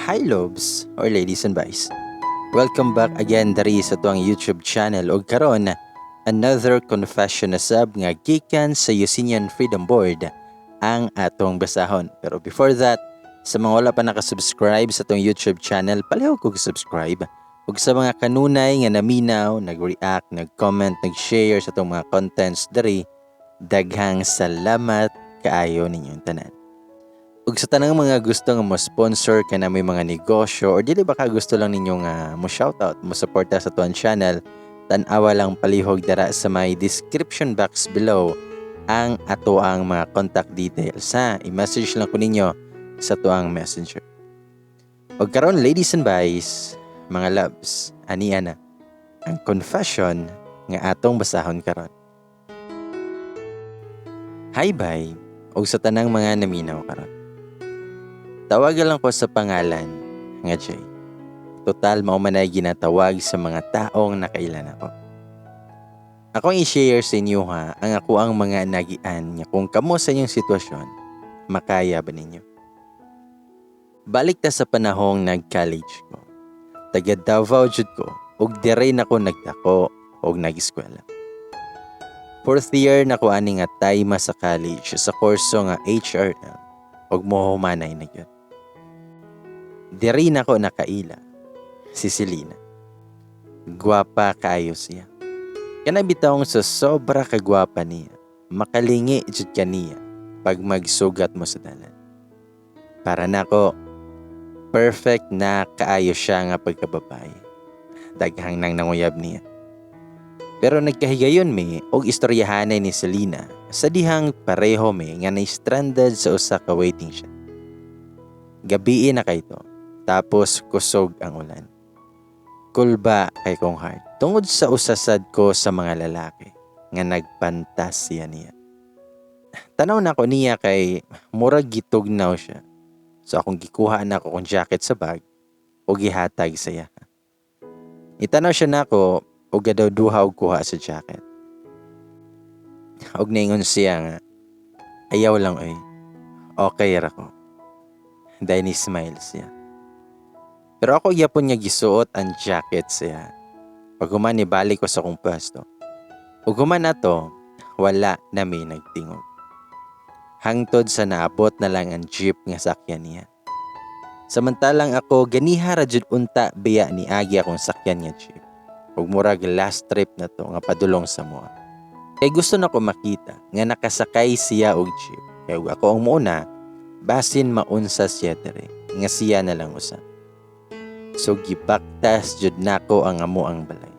Hi loves or ladies and boys. Welcome back again diri sa atuang YouTube channel og karon, another confession na sab nga gikan sa Eugenian Freedom Board ang atong basahon. Pero before that, sa mga wala pa nakasubscribe sa atong YouTube channel, palihog kog subscribe. Ug sa mga kanunay nga naminaw, nag-react, nag-comment, nag-share sa atong mga contents diri, daghang salamat kaayo ninyong tanan. Ug sa tanang mga gusto nga mo sponsor kana may mga negosyo or dili baka gusto lang ninyo nga mo shoutout, mo suporta sa atuang channel, tan-awa lang palihog dara sa may description box below ang atoang mga contact details, ha. I-message lang ko ninyo sa atuang Messenger. Ug karon, ladies and boys, mga loves, ania na ang confession nga atong basahon karon. Hi bye, ug sa tanang mga naminaw karon. Tawagan lang ko sa pangalan nga Jay. Total, mao man ay ginatawag sa mga taong nakaila nako. Ako ang i-share sa inyo ha, ang ako ang mga nagian nga kung kamo sa inyong sitwasyon, makaya ba ninyo? Balik ta sa panahong nag-college ko. Taga Davao jud ko ug dire na ko nagdako og nag-eskwela. Fourth year na ko ani nga time sa college sa kurso nga HRM ug mohumanay na gyud. Diri na ko nakaila si Selena. Gwapa kaayo siya. Kana bitawng sa sobra kagwapa niya, makalingi jud kaniya pag magsugat mo sa dalan. Para nako, perfect na kaayo siya nga pagkababae. Daghang nang nanguyab niya. Pero nagkahigayon mi og istoryahanay ni Selena sa dihang pareho mi nga na-stranded sa usa ka waiting shed. Gabii na kay to, tapos kusog ang ulan. Kulba kay kong heart tungod sa usasad ko sa mga lalaki nga nagpantas siya niya. Tanaw na ko niya kay murag gitugnaw siya. So akong gikuha na ako kong jacket sa bag o gihatag sa iya. Itanaw siya nako og gadaw duha og kuha sa jacket. Og ningon siya nga, "Ayaw lang oy. Okay ra ko." Dahil ni smile siya. Pero ako gyapon nga gisuot ang jacket siya. Pag human, nibalik ko sa akong pwesto. Ug human ato, wala na may nagtingog. Hangtod sa naabot na lang ang jeep nga sakyan niya. Samantalang ako, ganiha ra jud unta biya ni agi akong sakyan nga jeep. Ug murag last trip na to nga padulong sa moa. Kay gusto na ko makita nga nakasakay siya og jeep. Kay ug ako ang muuna, basin maunsa siya diri nga siya na lang usa. So gibaktas jud nako ang amo ang balay.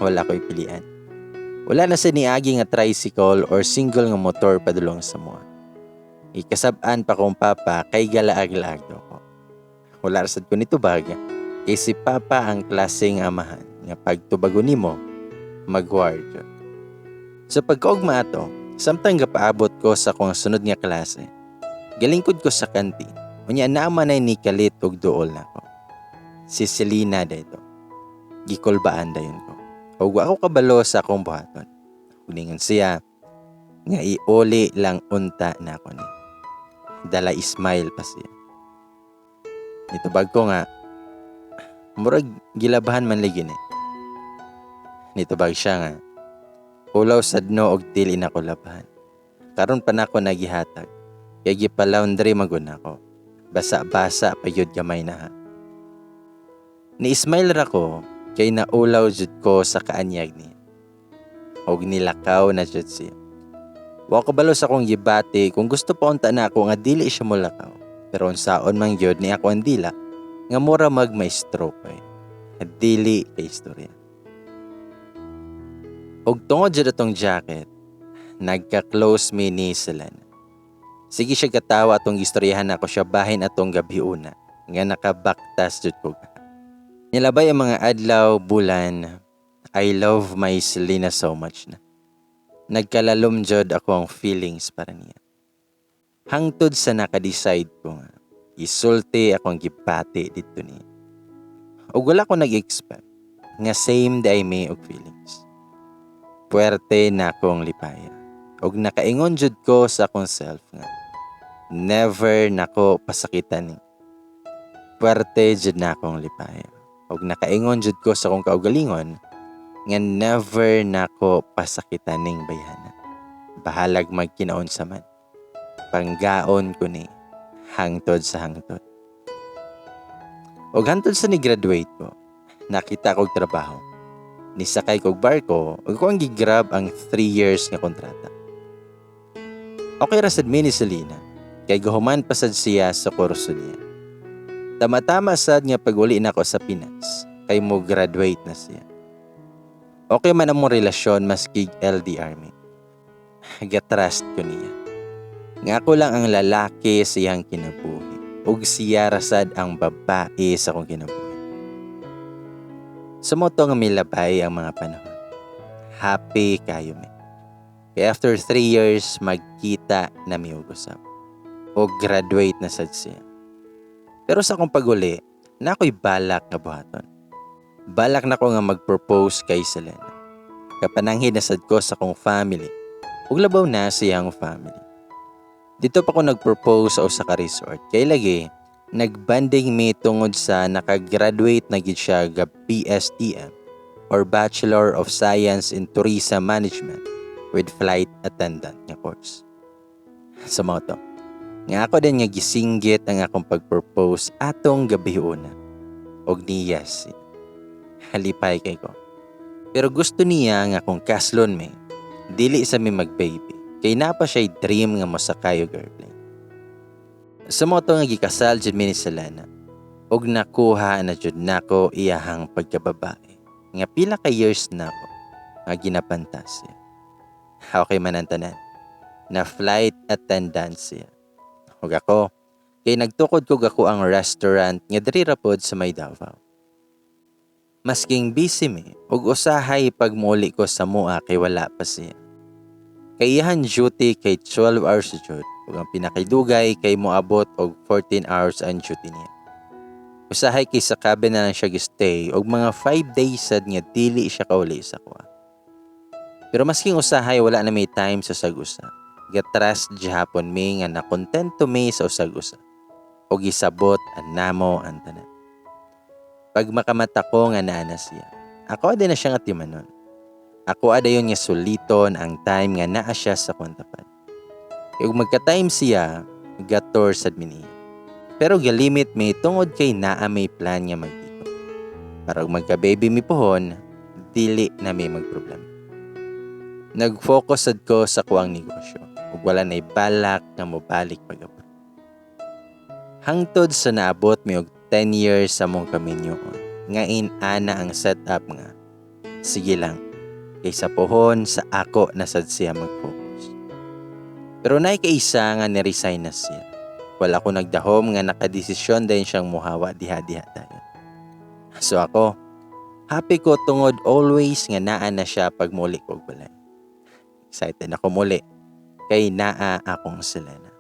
Wala ko'y pilian. Wala na sa niagi nga tricycle or single nga motor padulong sa moa. Ikasab-an pa kong papa kay galaag-laag daw ko. Wala ra sad ko nitubag kay si papa ang klaseng amahan nga pagtubago nimo, magwar jud. Sa pagkaugma ato, samtang gapaabot ko sa akong sunod nga klase, galingkod ko sa kantin. Unya naa man ay nikalit og duol nako. Si Selena dito. Gikulbaan dayon ko. Ug wa ako kabalo sa akong buhaton. Ug ningon siya nga iuli lang unta nako ni. Dala smile pa siya. Nitubag ko nga, "Murag gilabahan man lagi ni." Nitubag siya nga, "Ulaw sad no og dili nako labahan. Karon pa nako nagihatag. Kay gipa-laundry man nako. Basa-basa pa yun gamay na ha." Ni-smile ra ko kay naulaw jud ko sa kaanyag niya. Og nilakaw na jud siya. Wa ko balo sa akong gibati kung gusto pa unta na ako nga dili siya molakaw. Pero unsaon man gyud ni ako ang dila nga mura mag may stroke ay. Dili kay istorya. Og tungod jud atong jacket, nagka-close mi ni Selena. Sige siya katawa atong gistoryahan ako siya bahin atong gabi una nga nakabaktas jud ko. Nilabay ang mga adlaw, bulan, I love my Selena so much na. Nagkalalom jud ako ang feelings para niya. Hangtod sa naka-decide ko nga isulti akong gibati dito niya. Ug wala ko nag-expect nga same day mi og feelings. Puwerte na akong lipaya. Ug nakaingon jud ko sa akong self nga never nako pasakitan ni. Puwerte jud na akong lipay. Ug nakaingon jud ko sa akong kaugalingon nga never nako pasakitan ning bayhana. Bahalag magkinaunsa man. Panggaon ko ni hangtod sa hangtod. Ug hangtod sa ni-graduate ko, nakita kog trabaho. Nisakay kog barko ug ako ang gigrab ang 3 years nga kontrata. Okay ra sad mi ni Selena, kay gahuman pa sad siya sa kurso niya. Tama-tama sad nga pag-uli nako sa Pinas, kay mo graduate na siya. Okay man among relasyon maskig LDR mi. Gatrust ko niya nga ako lang ang lalaki sa iyang kinabuhi ug siya ra sad ang babae sa akong kinabuhi. Sa mao to nga milabay ang mga panahon. Happy kayo mi. Kay after 3 years magkita na mi og usab. Og graduate na sad siya. Pero sa akong paguli, naa ko'y balak nga buhaton. Balak na ko nga mag-propose kay Selena. Kapananghid na sad ko sa akong family ug labaw na sa iyang family. Dito pa ko nag-propose sa usa ka resort. Kay lagi, nagbanding mi tungod sa nakagraduate na gid siya ga BSTM or Bachelor of Science in Tourism Management with flight attendant nga course. Sa mao to nga ako din nga gisinggit ang akong pag-propose atong gabi una. Og niya siya. Halipay kay ko. Pero gusto niya nga kung kaslon mi, dili sa mi mag-baby. Kay naa pa siya dream nga mosakay og airplane. Sa mao to nga gikasal jud mi ni Selena. Og nakuha na jud nako iyahang pagkababae. Nga pila ka years nako nga ginapantasya. Okay man ang tanan. Na flight attendant siya. Ug ako, kay nagtukod kog ako ang restaurant nga diri ra pod sa may Davao. Masking busy mi, ug usahay pag muuli ko sa mua kay wala pa siya. Kay iyahan duty kay 12 hours jud, ug ang pinakaidugay kay moabot og 14 hours ang duty niya. Usahay kay sa cabin na lang siya gi-stay og mga 5 days sad nga dili siya kauli sa kuha. Pero masking usahay wala na may time sa usag-usa. Gatrust gihapon mi nga nakontento mi sa usag-usa. Og gisabot ang namo ang tanan. Pag makamata ko nga naa na siya, ako din na siya nga timanon. Ako adayon nga suliton ang time nga naa siya sa kontapan. Kay ug magka-time siya, gator sad mi niya. Pero galimit mi tungod kay naa may plan nga magdito. Para ug magka-baby mi pohon, dili na mi magproblema. Nag-focus sad ko sa kuang negosyo ug wala na'y balak nga mobalik pag-abroad. Hangtod sa naabot mi og 10 years sa mong kaminyoon, nga in-ana ang setup nga sige lang kay sa pohon sa ako na sad siya mag-focus. Pero naay kaisa nga ni-resign na siya. Wala ko nagdahom nga nakadesisyon din siyang muhawa diha-diha dayon. So ako, happy ko tungod always nga naa na siya pag muli ko og balay. Excited ako muli kay naa akong Selena.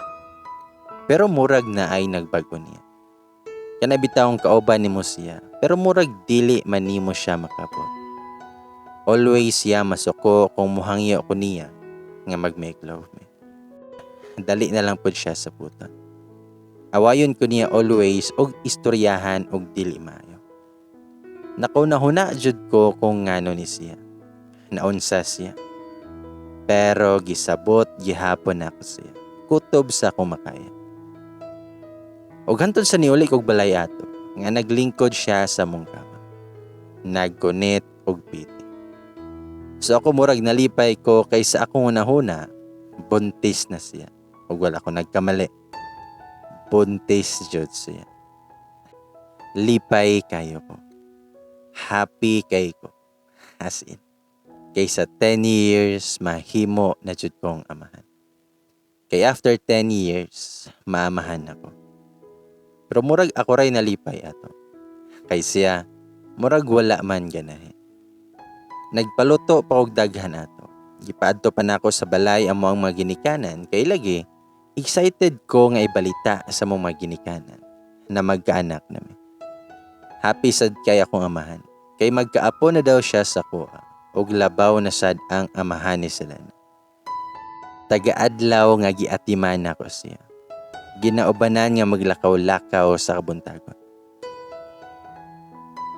Pero murag na ay nagbago niya. Kana bitawng kauban nimo siya, pero murag dili man nimo siya makabot. Always siya masuko kung muhangyo ko niya nga mag-make love me. Dali na lang pod siya sa puton. Awayon ko niya always og istoryahan og dili maayo. Nakahuna-huna jud ko kung ngano ni siya. Naunsa siya. Pero gisabot gihapon nako siya. Kutob sa akong makaya. Og hantod sa niuli kog balay ato, nga naglingkod siya sa mong kama. Nagkunit og piti. So ako murag nalipay ko kay sa akong hunahuna, buntis na siya. Ug wala ko nagkamali. Buntis jud siya. Lipay kayo ko. Happy kay ko. As in. Kay sa 10 years, mahimo na jud kong amahan. Kay after 10 years, maamahan ako. Pero murag ako ray nalipay ato. Kay siya, murag wala man ganahi. Nagpaluto pa og daghan ato. Gipaadto pa nako sa balay ang mga ginikanan kay lagi excited ko nga ibalita sa among mga ginikanan na magkaanak nami. Happy sad kay akong amahan. Kay magkaapo na daw siya sa kuha ug labaw na sad ang amahan ni Selena. Taga-adlaw nga giatiman nako siya. Ginaubanan nga maglakaw-lakaw sa kabuntagon.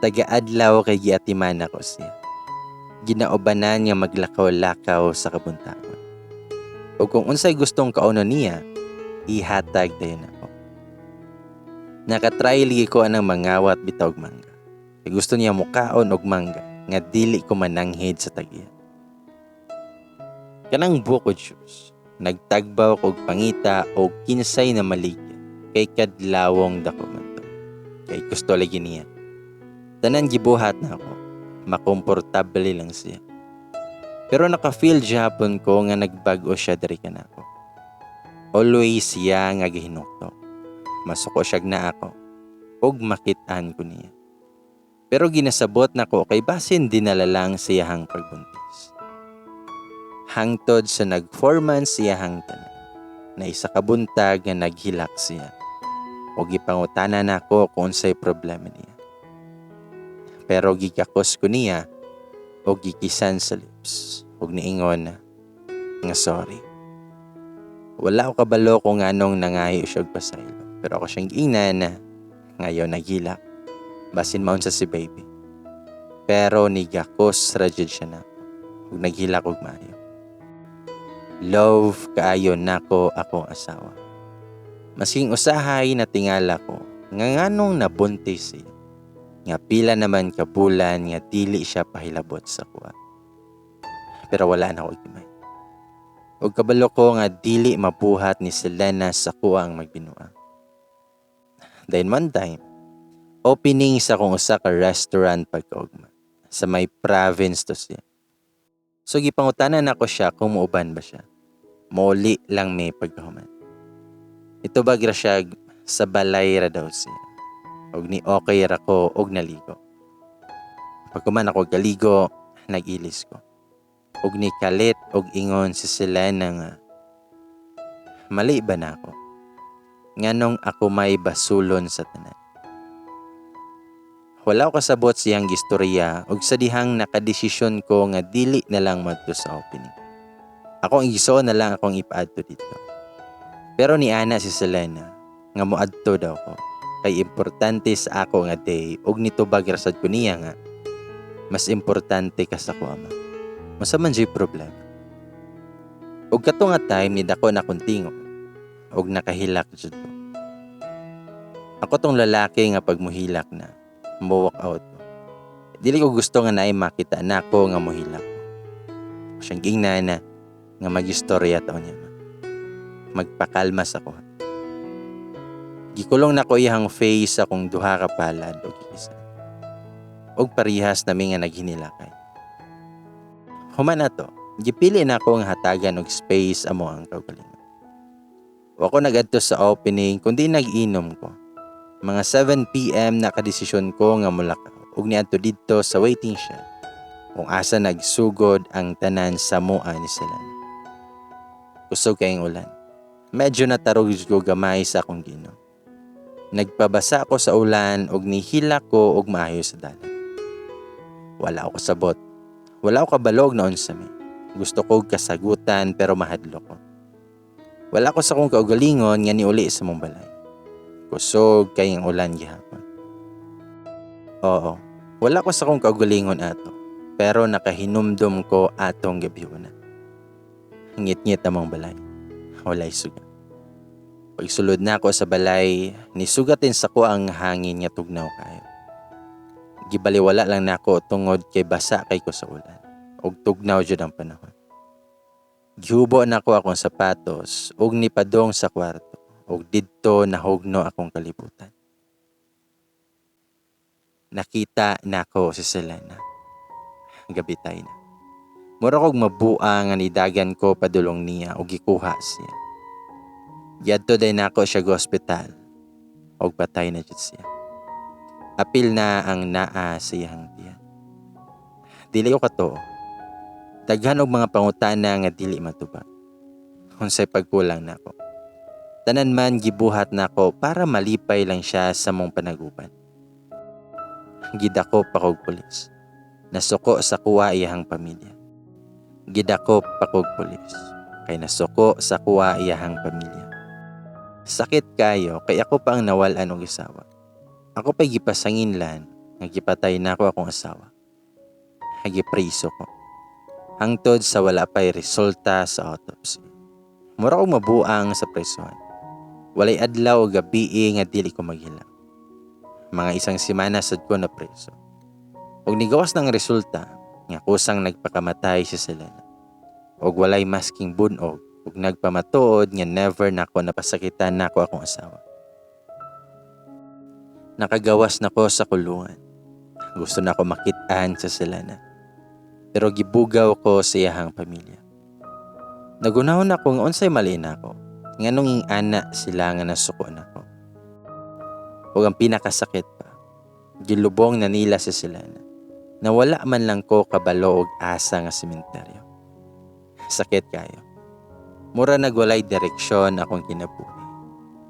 Taga-adlaw kay giatiman ako siya. Ginaubanan nga maglakaw-lakaw sa kabuntagon. O kung unsay gustong kaunon niya, ihatag dayon ako. Nakatry lagi ko anang mangawat bitaw og mangga. Kay gusto niya mukaon og mangga nga dili ko mananghid sa tagiya. Kanang buko juice, nagtagbaw kog pangita og kinsay na maligya kay kadlawong dako man to. Kay gusto lagi niya. Tanan gibuhat na ako. Makomportable lang siya. Pero naka-feel gihapon ko nga nagbag-o siya diri kanako. Always siya nga gihinuktok. Masuko siya na ako ug makit-an ko niya. Pero ginasabot nako kay basin dinala lang siyahang pagbuntis. Hangtod sa nag 4 months siyahang tanan, na isa ka buntag nga naghilak siya. O gipangutana nako kung unsay problema niya. Pero gigakos ko niya o gikisan sa lips ug niingon nga sorry. Wala ko kabalo kung anong nangayo siya og pasaylo. Pero ako siyang giingnan na ngayon naghilak. Basin maon sa si baby. Pero nigakos ra jud siya nako ug naghilak og maayo. Love kaayo nako akong asawa. Masking usahay natingala ko nga nganong nabuntis siya. Nga pila naman ka bulan nga dili siya pahilabot sa kuha. Pero wala na ko gimay. Ug kabalo ko nga dili mabuhat ni Selena sa kuha ang magbinuang. Then one time, opening sa kung usa ka restaurant pagkaugma. Sa may province to siya. So gipangutanan nako siya kung muuban ba siya. Muli lang may pagkahuman. Ito ba ra siya sa balay ra daw siya. Og ni okay ra ko og naligo. Pagkuman ako galigo, nag-ilis ko. Og ni kalit og ingon si Selena nga, mali ba na ako? Nganong ako may basulon sa tanan. Wala ko kasabot siyang gistorya og sa dihang nakadesisyon ko nga dili na lang madto sa opening. Ako ang igsoon na lang akong ipaadto dito. Pero ni ana si Selena nga moadto daw ko. Kay importante sa ako nga day og nitubag ra sad ko niya nga mas importante ka sa ko ama. Masa man jud problema. Og kato nga time ni dako na akong tingog og nakahilak jud ko. Ako tong lalaki nga pag muhilak na, mo walk out ko. Dili ko gusto nga naay makita nako nga muhilak ko. Siyang gingna na nga magistorya taon niya. Magpakalma sa ko. Gikulong nako iyang face akong duha ka palad og isa. Og parihas nami nga naghinilakay. Human na to, gipili na ako nga hatagan og space amo ang kaugalingon. Wa ko nagadto sa opening kundi nag-inom ko. Mga 7 p.m. nakadesisyon ko nga mulakaw ug niadto didto sa waiting shed kung asa nagsugod ang tanan sa mua ni Selena. Kusog kayong ulan. Medyo natarog ko gamay sa akong ginom. Nagpabasa ako sa ulan ug nihilak ko og maayo sa dalan. Wala ako kasabot. Wala ako kabalog na unsa mi. Gusto ko kasagutan pero mahadlok ko. Wala ko sa akong kaugalingon nga niuli sa mong balay. Kusog kay ang ulan gihapon. Oo, wala ko sa akong kaugalingon ato. Pero nakahinumdum ko atong gabiuna. Ngit-ngit among balay. Walay suga. Pagsulod na ako sa balay, nisugatin sa ko ang hangin nga tugnaw kayo. Gibaliwala lang nako tungod kay basa kay ko sa ulan. Ug tugnaw jud ang panahon. Gihubo nako akong sapatos ug nipadong sa kwarto ug didto nahugno akong kalibutan. Nakita nako si Selena. Gabitay na. Mura kog mabuang nga nidagan ko padulong niya ug gikuha siya. Giadto day nako siya go ospital ug patay na jud siya. Apil na ang naa sa iyang tiyan. Dili ko katuo. Daghan og mga pangutana nga dili matubag. Unsay pagkulang nako. Tanan man gibuhat nako para malipay lang siya sa mong panaguban. Gidakop pa kog pulis. Nasuko sa kuwa iyahang pamilya. Gidakop pa kog pulis. Kay nasuko sa kuwa iyahang pamilya. Sakit kayo kay ako pa ang nawal-an og asawa. Ako pa'y gipasanginlan Nga gipatay nako akong asawa. Gipriso ko. Hangtod sa wala pa'y resulta sa autopsy. Mura kong mabuang sa presohan. Walay adlaw o gabii nga dili ko maghilak. Mga isang semana sad ko na preso. Og nigawas ng resulta nga kusang nagpakamatay si Selena. Og walay masking bunog ug nagpamatuod nga never nako napasakitan nako akong asawa. Nakagawas na ko sa kulungan. Gusto na ko makit-an sa Selena. Pero gibugaw ko sa iyahang pamilya. Nagunahon ako nga unsay mali nako. Nganong ing-ana sila nga nasuko nako. Ug ang pinakasakit pa, gilubong na nila si Selena. Na wala man lang ko kabalo og asa nga sementeryo. Sakit kayo. Mura nagwalay direksyon akong kinabuhi.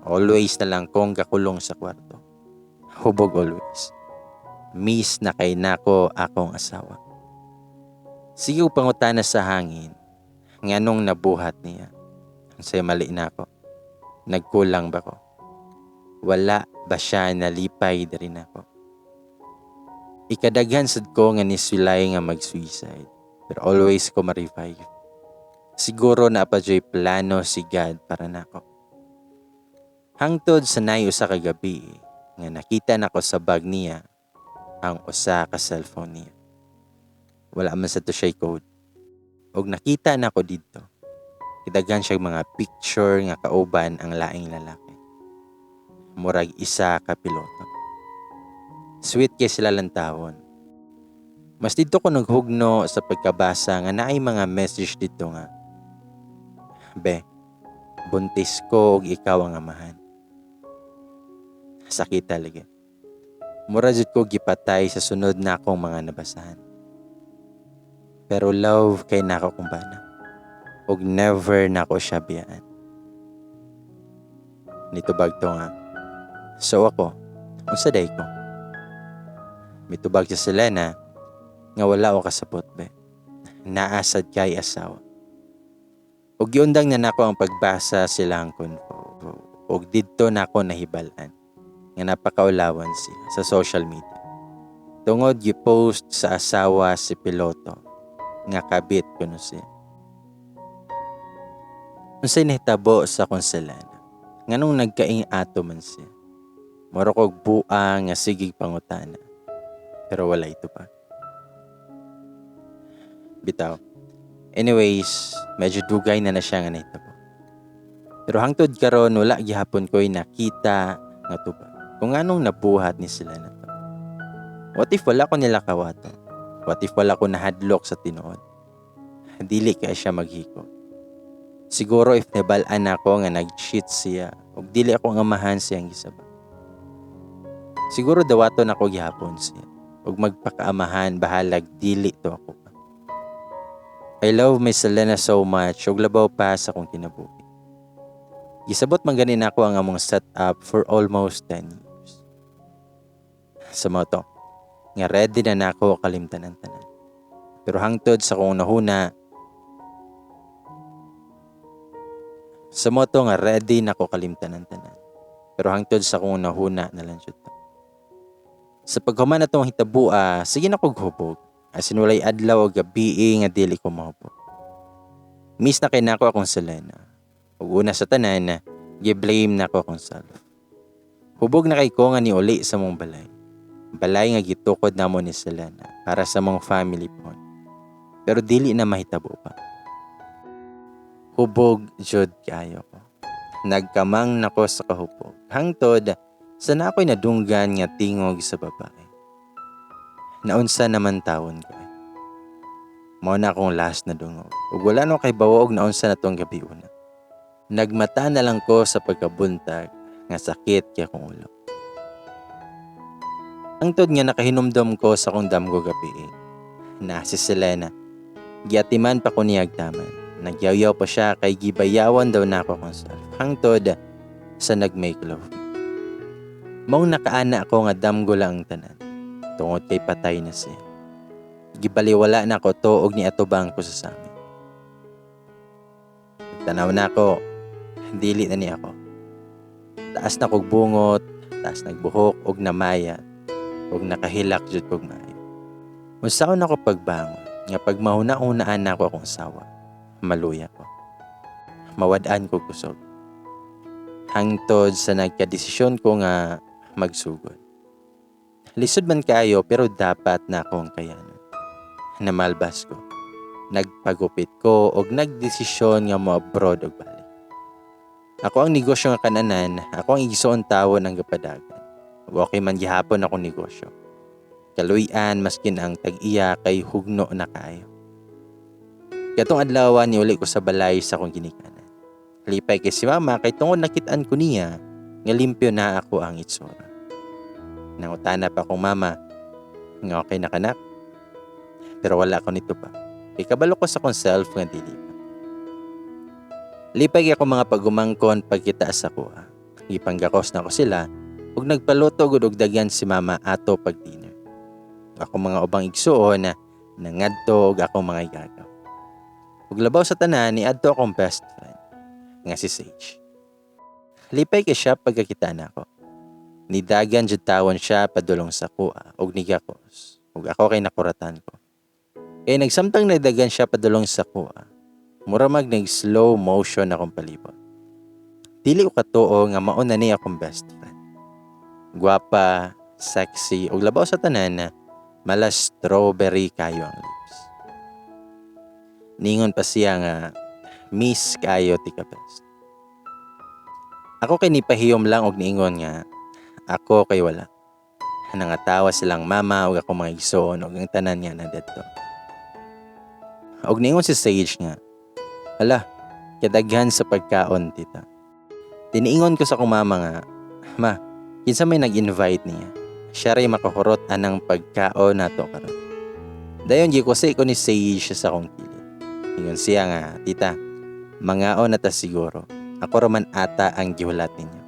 Always na lang kong gakulong sa kwarto. Hubog always. Miss na kay nako akong asawa. Sige ko pangutana sa hangin, nganong nabuhat niya. Unsay mali nako. Nagkulang ba ko? Wala ba siya nalipay diri nako? Ikadaghan sad ko nga nisulay nga mag-suicide, pero always ko ma-revive. Siguro naa pa juy plano si God para nako. Hangtod sa naay usa ka gabi nga nakita nako sa bag niya ang usa ka cellphone niya. Wala man sa to siya code. Og nakita nako didto. Kidaghan siya mga picture nga kauban ang laing lalaki. Murag isa ka piloto. Sweet kay sila lantawon. Mas didto ko naghugno sa pagkabasa nga naay mga message didto nga, "Be, buntis ko ug ikaw ang amahan." Sakit talaga. Mura jud ko gipatay sa sunod na akong mga nabasahan. Pero love kay nako akong bana. Ug never nako siya biyaan. Nitubag to nga, "So ako, unsa day ko?" Mitubag si Selena nga, "Wala ko kasabot, be. Naa sad kay asawa." Ug giundang na nako ang pagbasa silang convo. Ug didto nako nahibal-an nga napakaulawan siya sa social media. Tungod gipost sa asawa si piloto nga kabit kuno siya. Unsay nahitabo sa akong Selena? Nganong nagkaing ato man siya? Mura kog buang nga sigig pangutana. Pero wala ito pa. Bitaw. Anyways, medyo dugay na na siya nga nahitabo. Pero hangtod karon wala gihapon ko'y nakita nga tubag kung anong nabuhat ni Selena to. What if wala ko nila kawato? What if wala ko nahadlok sa tinuod? Dili kay siya maghikog. Siguro if nabal-an ako nga nag-cheat siya ug dili ako ang amahan siyang gisaba. Siguro dawaton ako gihapon siya ug magpakaamahan bahalag dili to ako pa. I love my Selena so much ug labaw pa sa akong kinabuhi. Gisabot man gani nako ang among setup for almost 10 years. Sa mao to, nga ready na nako kalimtan ang tanan. Pero hangtod sa akong nahuna, sa mao to nga ready nako kalimtan ang tanan. Pero hangtod sa akong nahuna na lang jud to. Sa paghuman atong hitabua, sige na kog hubog. As in walay adlaw o gabii nga dili ko mahubog. Miss na kay nako akong Selena. Ug una sa tanan, gi-blame nako akong self. Hubog na kay ko nga niuli sa mong balay. Balay nga gitukod namo ni Selena para sa mong family po. Pero dili na mahitabo pa. Hubog jud kaayo ko. Nagkamang nako sa kahubog. Hangtod sa na ako'y nadunggan nga tingog sa babae. Naunsa naman tawon ko eh. Mao na akong last na dungog. Ug wala no kay bawo og naunsa na tong gabi una. Nagmata na lang ko sa pagkabuntag nga sakit kay akong ulo. Hangtod nga nakahinumdom ko sa akong damgo gabi eh. Na si Selena. Giatiman pa ko niya agtaman. Nagyaw-yaw pa siya kay gibayawan daw nako akong self. Hangtod sa nag-make love. Maong nakaana ako nga damgo lang ang tanan. Tungod kay patay na siya. Gibaliwala na ko to og niatubang ko sa sami. Tanaw na ako, dili na ni ako. Taas na kog bungot, taas nagbuhok og namaya. Ug nakahilak jud kog maayo. Unsaon ako pagbangon nga pag mahuna-hunaan nako akong asawa, maluya ko. Mawad-an ko kusog. Hangtod sa nagkadesisyon ko nga magsugod. Lisod man kaayo pero dapat na akong kayanon. Namalbas ko. Nagpagupit ko og nagdesisyon nga mo-abroad og balik. Ako ang negosyo nga kananan, ako ang igsuon tawon ang gapadagan. Ug okay man gihapon akong negosyo. Kaluy-an maskin ang tag-iya kay hugno na kaayo. Katong adlaw niuli ko sa balay sa akong ginikanan. Lipay kay si mama kay tungod nakit-an ko niya nga limpyo na ako ang itsura. Nangutana pa akong mama nga okay na kanak. Pero wala ko nito pa. Kay kabalo ko sa akong self nga dili pa. Lipay kay ako mga pagumangkon pagkita sa kuha. Gipanggakos na ko sila ug nagpaluto gud og daghan si mama ato pag dinner. Ako mga ubang igsuon na nangadto og akong mga igagaw. Ug labaw sa tanan niadto akong best friend nga si Sage. Lipay kay siya pagkakita nako. Nidagan jud tawon siya padulong sa kuha og nigakos. Ug ako kay nakuratan ko. Kay nagsamtang nagdagan siya padulong sa kuha, mura mag nag slow motion akong palibot. Dili ko katuo nga mao na ni akong best friend. Gwapa, sexy ug labaw sa tanan na mala strawberry kayo ang lips. Ningon pa siya nga miss kayo tika best. Ako kay nipahiyom lang og niingon nga ako kay wala. Nangatawa silang mama ug ako mga igsoon ug ang tanan nga na didto. Og niingon si Sage nga, "Hala, kadaghan sa pagkaon, tita." Tiniingon ko sa akong mama nga, "Ma, kinsa may nag-invite niya? Siya ray makahurot anang pagkaon nato karon." Dayon gikusi ko ni Sage sa akong kilid. Ingon siya nga, "Tita, mangaon na ta siguro. Ako raman ata ang gihulat ninyo."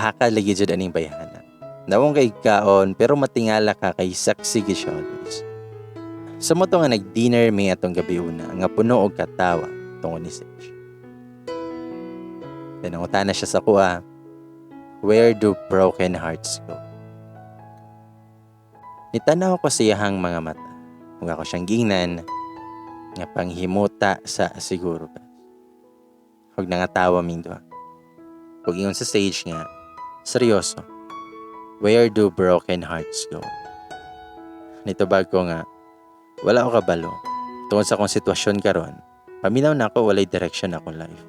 Haka lagi jud aning bayhana. Nawong kay kaon pero matingala ka kay sexy gyud siya always. Sa mo to nga nag-dinner mi atong gabi una nga puno og katawa tungod ni Sage. Then nangutana siya sa kuha, "Where do broken hearts go?" Nitanaw ko sa iyahang mga mata. Ug ako siyang gingnan nga panghimuta sa siguro ba. Ug nangatawa ming duha. Ug ingon sa Sage nga, "Seryoso, where do broken hearts go?" Nitubag ko nga, "Wala ko kabalo. Tungod sa akong sitwasyon karon, paminaw na ako, walay direction akong life.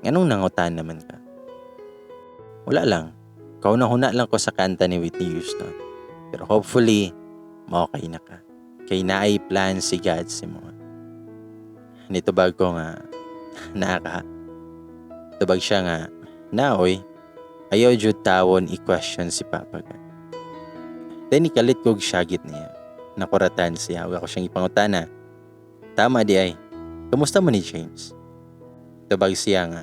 Nganong nangutan naman ka?" "Wala lang. Kauna-huna lang ko sa kanta ni Whitney Houston. Pero hopefully, ma-okay na ka. Kay naay plan si God sa imo." Nitubag ko nga, "Naa ka." Tubag siya nga, "Naoy, ayaw jud tawon i-question si Papa God." Then nikalit kog syagit niya. Nakuratan siya. Ug ako siyang ipangutana, "Tama di ay, kumusta mo ni James?" Tubag siya nga,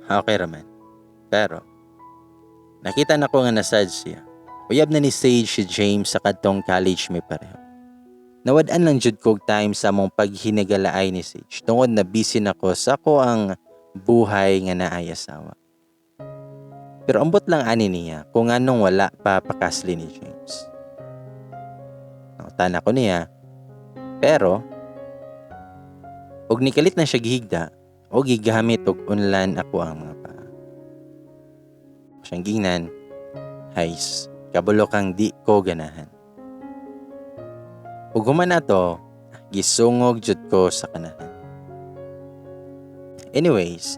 "Okay raman." Pero, nakita na ko nga nasad siya. Uyab na ni Sage si James sa kadtong college may pareho. Nawad-an lang jud kog time sa among paghinigalaay ni Sage tungod na busy na ko sa ako ang buhay nga naay asawa. Pero ambot lang ani niya kung anong wala pa pakasli ni James. Nangutana ko niya, pero og nikalit na siya gihigda o gigamit og unlan ako ang mga paa. Siyang gingnan, "Hays, kabulo kang di ko ganahan." Ug human ato, gisungog jud ko sa kanahan. Anyways,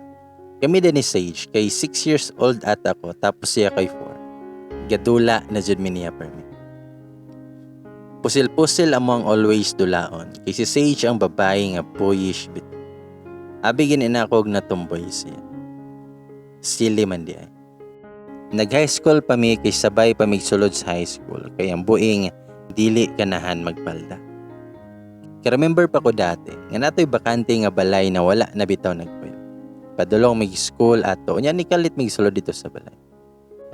kami din ni Sage kay 6 years old ata ko tapos siya kay 4. Gadula na jud mi niya permi. Pusil-pusil amo ang always dulaon kay si Sage ang babae nga boyish bit. Abi gini na ako og natumboy siya. Silly man di ay. Nag-high school pa mi kay sabay pa mig sulod sa high school kay ang buing dili kanahan magpalda. Ka-remember pa ko dati nga natoy bakante nga balay na wala na bitaw nagpuyo. Padulong mig school ato unya nikalit mig sulod dito sa balay.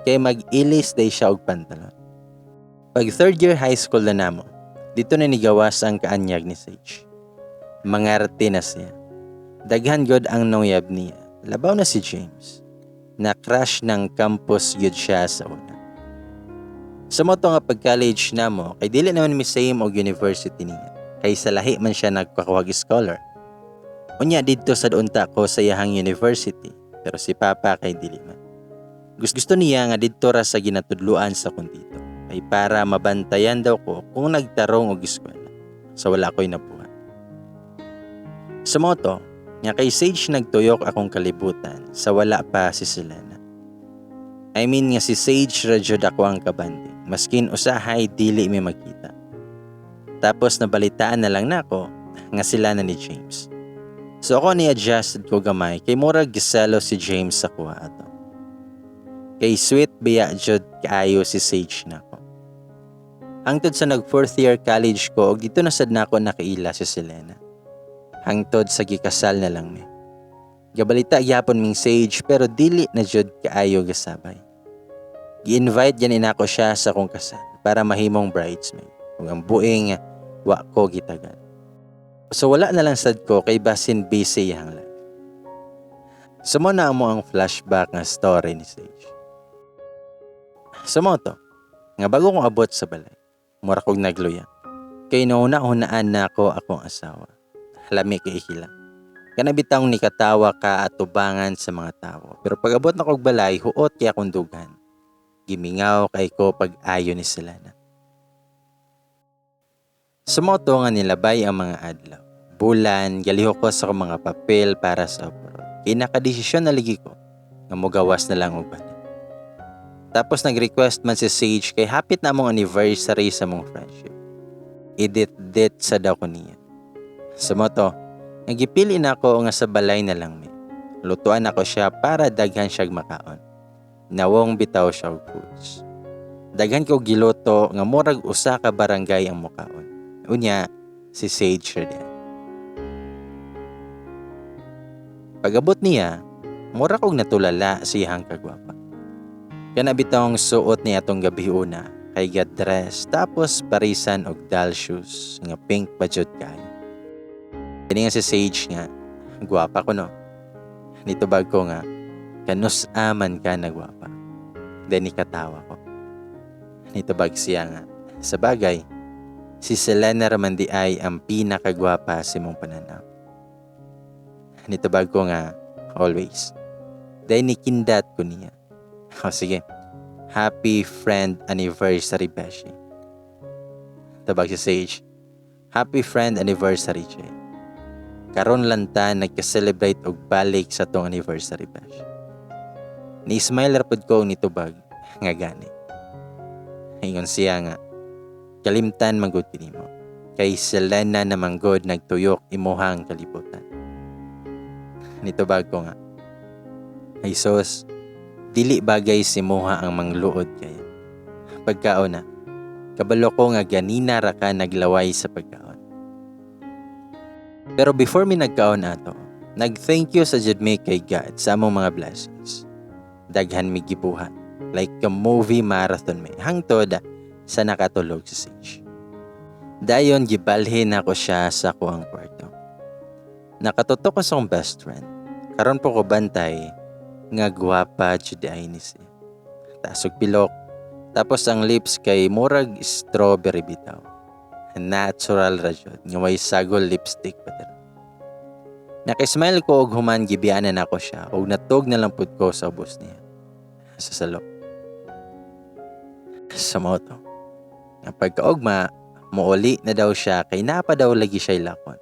Kay mag-ilis day siya og pantalon. Pag third year high school na namo, dito na nigawas ang kaanyag ni Sage. Mangarte na siya. Daghan god ang nuyab niya. Labaw na si James. Na crush ng campus gyud siya sa una. Sa mao to nga pag-college namo kay dili naman mi same og university niya. Kay sa lahi man siya nagkakuhag scholar. Unya didto sad unta ko sa iyahang university, pero si Papa kay dili man. Gusto niya nga didto ra sa ginatudloan sa akong tito kay para mabantayan daw ko kung nagtarong og eskwela. Sa wala ko'y nabuhat. Sa mao to, nga kay Sage nagtuyok akong kalibutan sa wala pa si Selena. I mean nga si Sage ra jud ako ang kabanding, maskin usahay dili mi magkita. Tapos nabalitaan na lang nako nga sila na ni James. So ako ni-adjust ko gamay kay murag giselo si James sa kuha ato. Kay sweet biya jud kaayo si Sage nako. Hangtod sa nag fourth year college ko og dito na sad nako nakaila si Selena. Hangtod sa gikasal na lang mi. Gabalita gyapon ming Sage pero dili na jud kaayo gasabay. Gi-invite gani nako siya sa akong kasal para mahimong bridesmaid. Ug ang buing wa ko gitagan. So wala na lang sad ko kay basin busy iyang life. So mao na amo ang flashback nga story ni Sage. Sa mao to, nga bago kong abot sa balay, mura kog nagluya. Kay nauna-hunaan na ako akong asawa. Lami kay hila. Kana bitawng nikatawa ka atubangan sa mga tawo. Pero pag abot na kog balay, huot kay akong dughan. Gimingaw kay ko pag ayo ni Selena. Sa mao to nga nilabay ang mga adlaw. Bulan, galihok ko sa akong mga papel para sa abroad. Kay nakadesisyon na lagi ko nga mogawas na lang og balay. Tapos nag-request man si Sage kay hapit na among anniversary sa among friendship. Idit-dit sa daw ko niya. Sa mao to, nagipili na ako nga sa balay na lang mi. Lutuan ako siya para daghan siya makaon. Nawong bitaw siya og foods. Daghan ko giluto nga murag usa ka barangay ang mukaon. Unya, si Sage ra diyan. Pag-abot niya, mura kog natulala sa iyang kagwapa. Kana bitawng suot niya atong gabi una, kay ga-dress tapos parisan og doll shoes nga pink pa jud kaayo. Kini nga si Sage nga, gwapa ko no. Nitubag ko nga, kanus aman ka nagwapa. Then ikatawa ko. Nitubag siya nga, sa bagay, si Selena raman di ay ang pinakagwapa sa imong pananaw. Nitubag ko nga, always. Then nikindat ko niya. O sige, happy friend anniversary, Beshi. Tabag si Sage, happy friend anniversary, Jay. Karon lang ta nagka-celebrate og balik sa tong anniversary, Besh. Ni-smile ra pud ko nitubag nga gani. Ingon siya nga, kalimtan man gud kinimo. Kay Selena naman gud nagtuyok imuhang kalibutan. Nitubag ko nga, ay sos, dili bagay si Moha ang mangluod kaya. Pagkaon na, kabalo ko nga ganina ra ka naglaway sa pagkaon. Pero before mi nagkaon ato, nag-thank you sa jud mi kay God sa among mga blessings. Daghan mi gibuhat, like a movie marathon mi, hangtod sa nakatulog si Sage. Dayon gibalhin nako siya sa akuang kwarto. Nakatutok ko sa akong best friend. Karon po ko bantay nga gwapa jud ay ni siya. Taas og pilok, tapos ang lips kay murag strawberry bitaw. Natural ra jud nga way sagol lipstick pa dira. Naka-smile ko og human gibianan nako siya og natog na lang pud ko sa ubos niya. Sa salok. Sa mao to. Nga pagkaugma, muuli na daw siya kay napa daw lagi siya lakon.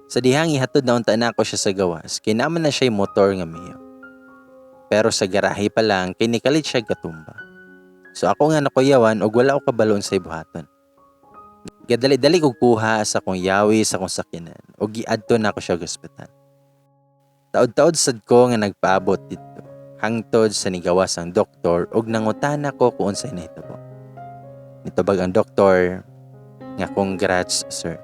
Sa dihang ihatod na unta nako siya sa gawas kay naman na siya motor nga Mio. Pero sa garahe pa lang kay nikalit siya gatumba. So ako nga nakuyawan og wala ko kabalon sa ibuhaton. Gadali-dali kog kuha sa akong yawi sa akong sakyanan og giadto nako siya og ospital. Taod-taod sad ko nga nagpaabot didto hangtod sa nigawas ang doktor og nangutana ko kung unsay nahitabo. Nitubag ang doktor nga congrats sir.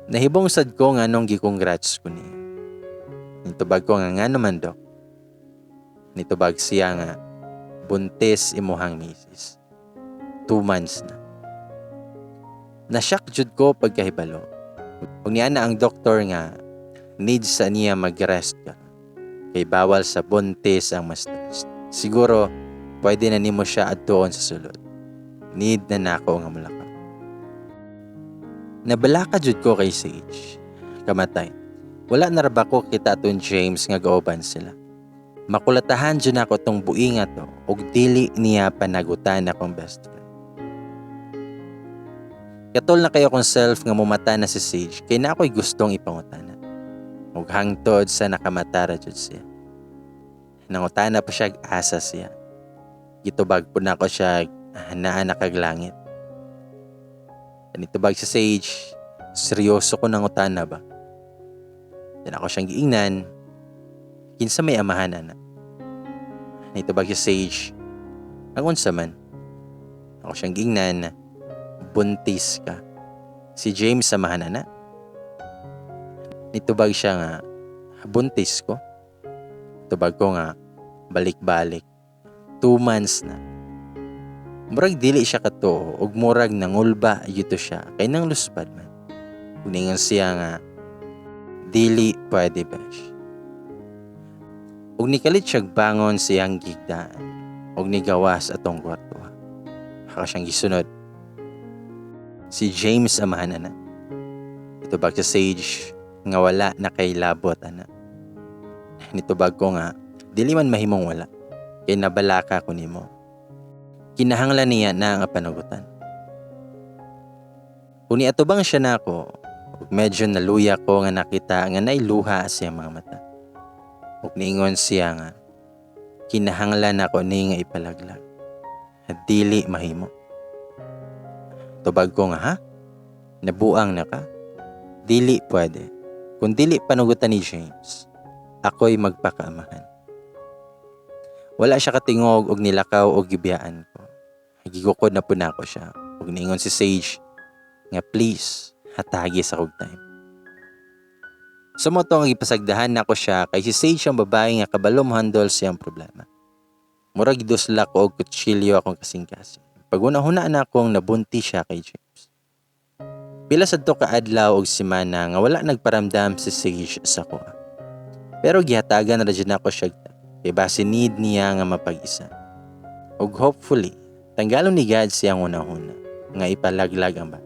Nahibong sad ko nga nung gi-congrats ko niya. Nitubag ko nga ngano man dok. Nitubag siya nga buntis imuhang misis. 2 months na. Na-shock jud ko pagkahibalo. Ug niya na ang doktor nga needs sa niya mag-rest ka. Kay bawal sa buntis ang ma-stress. Siguro pwede na nimo siya adtuon sa sulod. Need na nako nga mulakaw. Nabalaka jud ko kay Sage. Kamatay. Wala na ra ba ko kita aton James nga gauban sila. Makulatahan jud nako tong buinga to ug dili niya panagutan akong best friend. Katol na kayo akong self nga mumata na si Sage kay na ako'y gustong ipangutana. Ug hangtod sa nakamata ra jud siya. Nangutana pa siya asa siya. Gitubag po nako siya naa na kag langit. Nitubag si Sage, seryoso ko nangutana ba? Then ako siyang giingnan, kinsa may amahan ana? Nitubag si Sage, ang unsa man? Ako siyang giingnan, buntis ka. Si James amahan ana? Nitubag siya nga, buntis ko. Tubag ko nga, balik-balik. 2 months na. Murag dili siya katuo ug murag nangulba yuto siya kay nang luspad man. Ug ningon siya nga dili pwede, besh. Ug nikalit siyag bangon siyang gigdaan ug nigawas atong kwarto. Ako siyang gisunod. Si James amahan ana? Itubag sa Sage nga wala na kay labot ana. Nitubag ko nga dili man mahimong wala kay nabalaka ko nimo. Kinahanglan niya na ang panagutan. Kung niatubang siya nako, ug medyo naluya ko nga nakita nga nailuha siya mga mata. Ug niingon siya nga kinahanglan ako ni nga ipalaglag. Dili mahimo. Tubag ko nga, ha? Nabuang na ka? Dili pwede. Kung dili panugutan ni James, ako'y magpakaamahan. Wala siya katingog og nilakaw og gibiyaan ko. Gigukod na po nako siya. Ug niingon si Sage nga please, hatagi sa kog time. Sa mo to nga gipasagdahan nako siya kay si Sage ang babae nga kabalo mo handle siyang problema. Murag gidusla ko og kutsilyo akong kasing-kasing. Pag-una-huna na akong nabuntis siya kay James. Pila sad to ka adlaw og semana nga wala nagparamdam si Sage sa kuha. Pero gihatagan ra jud nako siya kay base need niya nga mapag-isa. Ug hopefully, tanggalon ni God siyang una-una nga ipalaglag ang bata.